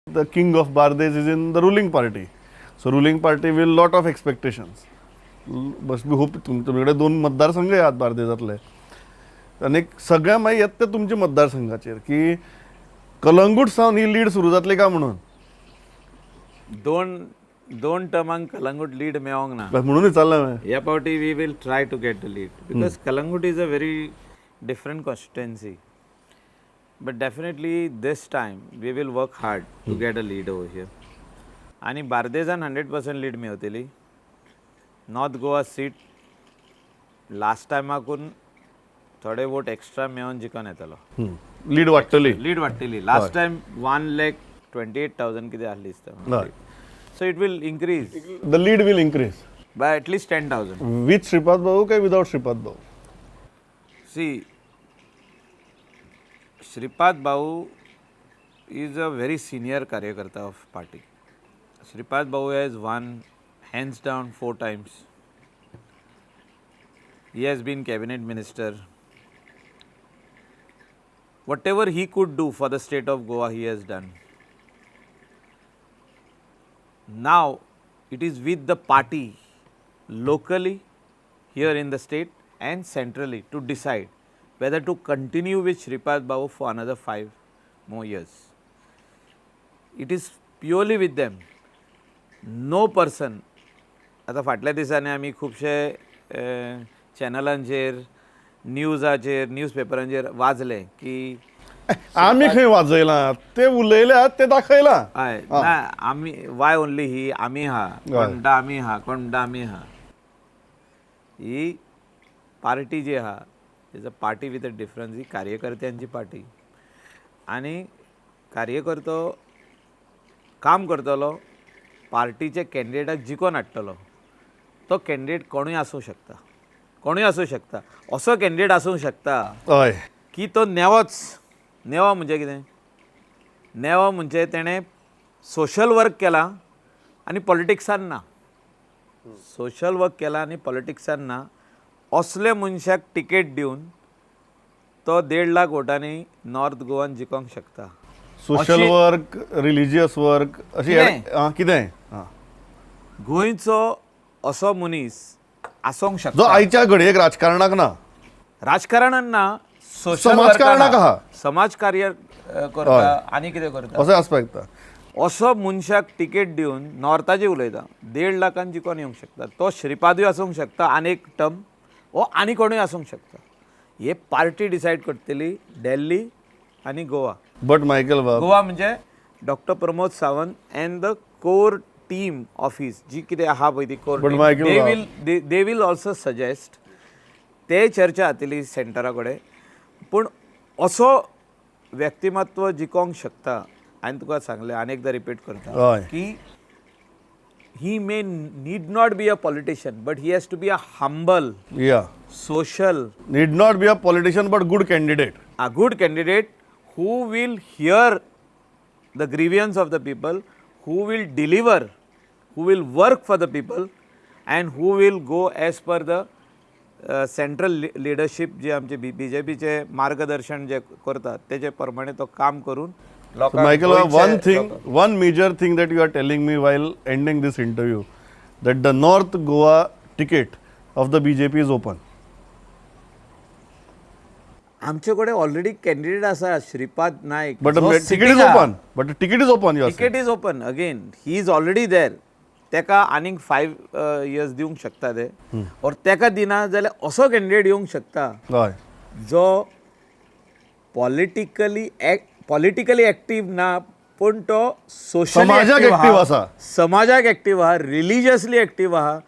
The king of Bardez is in the ruling party, so ruling party will lot of expectations. Bus be hope तुमचे कडेन दोन मतदारसंघ आहात बार्देजांतले आनी सगळ्या मागीर येता ते तुमच्या मतदारसंघाचेर की कलंगूट सावन ही लीड सुरू जातली काय म्हणून. दोन दोन टर्मांक कलंगूट लीड मेळोंक ना. म्हणून विचारलें हांवें. ह्या फावटी we will try to get the lead because Calangute is a very different constituency, but definitely this time we will work hard to get a lead over here. आनी बार्देजान 100% लीड मेवतली. नॉर्थ गोवा सीट लास्ट टायमाकून थोडे vote extra मेळोन जिखोन येतलो. Lead वाडटली. Lead वाडटली. Last time 1,28,000 कितें आहली दिसता. So it will increase. The lead will increase by at least 10,000. With Shripad भाऊ काय विदाउट श्रीपाद भाऊ? See, Shripad Bhau is a very senior कार्यकर्ता of party. Shripad Bhau has won hands down four times. He has been cabinet minister. Whatever he could do for the state of Goa, he has done. Now it is with the party locally here in the state and centrally to decide whether to continue with Shripad Babu for another 5 more years. It is purely with them. No person. आतां फाटल्या दिसांनी आमी खुबशे चॅनलांचेर, न्यूजाचेर, news पेपरांचेर वाजलें की आमी खंय वाजयलां? ते उलयल्यात, ते दाखयलां. हय ना, आमी वाय ओनली ही आमी हा, कोण म्हणटा आमी हा, कोण म्हणटा आमी हा. ही पार्टी जी आहा, is a party with a difference. ही कार्यकर्त्यांची पार्टी आनी कार्यकर्तो काम करतलो, पार्टीचे कॅन्डिडेटाक जिखोन हाडटलो. तो कॅन्डिडेट कोणूय आसूंक शकता, कोणूय आसूं शकता. असो कॅन्डिडेट आसूंक शकता की तो नेवोच. नेवो म्हणजे कितें? नेवो म्हणजे तेणें सोशल वर्क केलां आनी पॉलिटिक्सान ना. सोशल वर्क केलां आनी पॉलिटिक्सान ना, असल्या मनशाक टिकेट दिवन तो 1.5 लाख वोटांनी नॉर्थ गोवान जिखोंक शकता. सोशल वर्क, रिलिजियस वर्क अशी कितें? आं, कितें आं. गोंयचो असो मनीस आसोंक जो शकता. आयच्या घडयेक राजकारणाक ना. राजकारणान ना, सोशल. समाजकारणाक आहा. समाज कार्य करता आनी कितें करता. अशें आसपाक शकता. असो मनशाक टिकेट दिवन, नॉर्थाची उलयता, 1.5 लाखान जिखोन येवंक शकता. तो श्रीपादूय आसूंक शकता आनी एक टर्म वो आनी कोणूय आसूंक शकता. हे पार्टी डिसायड करतली, दिल्ली आनी गोवा. बट मायकल बाब, गोवा म्हणजे doctor Pramod Sawant and the core team office जी कितें आहा पळय ती core. But Michael they बाब- will also suggest. ते चर्चा जातली सेंटरा कडेन, पूण असो व्यक्तिमत्व जिखोंक शकता. हांवें तुका सांगलें आनी एकदां रिपीट करता की he may need not be a politician, but he has to be a humble, social, need not be a politician but good candidate. A good candidate who will hear the grievance of the people, who will deliver, who will work for the people, and who will go as per the central leadership, जे आमचे बीजेपीचे मार्गदर्शन जे करतात तेजे प्रमाणे तो काम करून लोकांक Michael, one thing, one major thing that you are telling me while ending this interview, that the North Goa ticket of the BJP is open. आमचे कडेन ऑलरेडी कॅन्डिडेट आसा, श्रीपाद नायक. But the जो ticket is sitting open. But the ticket is open, you are saying. Ticket is open again. He is already there. तेका आनीक 5 years दिवंक शकता ते, और तेका दिना जाल्यार असो कॅन्डिडेट येवंक शकता जो पॉलिटिकली एक्टीव ना, पूण तो सोशल समाजाक active आसा. समाजाक एक्टीव आहा, रिलिजियसली एक्टीव आहा.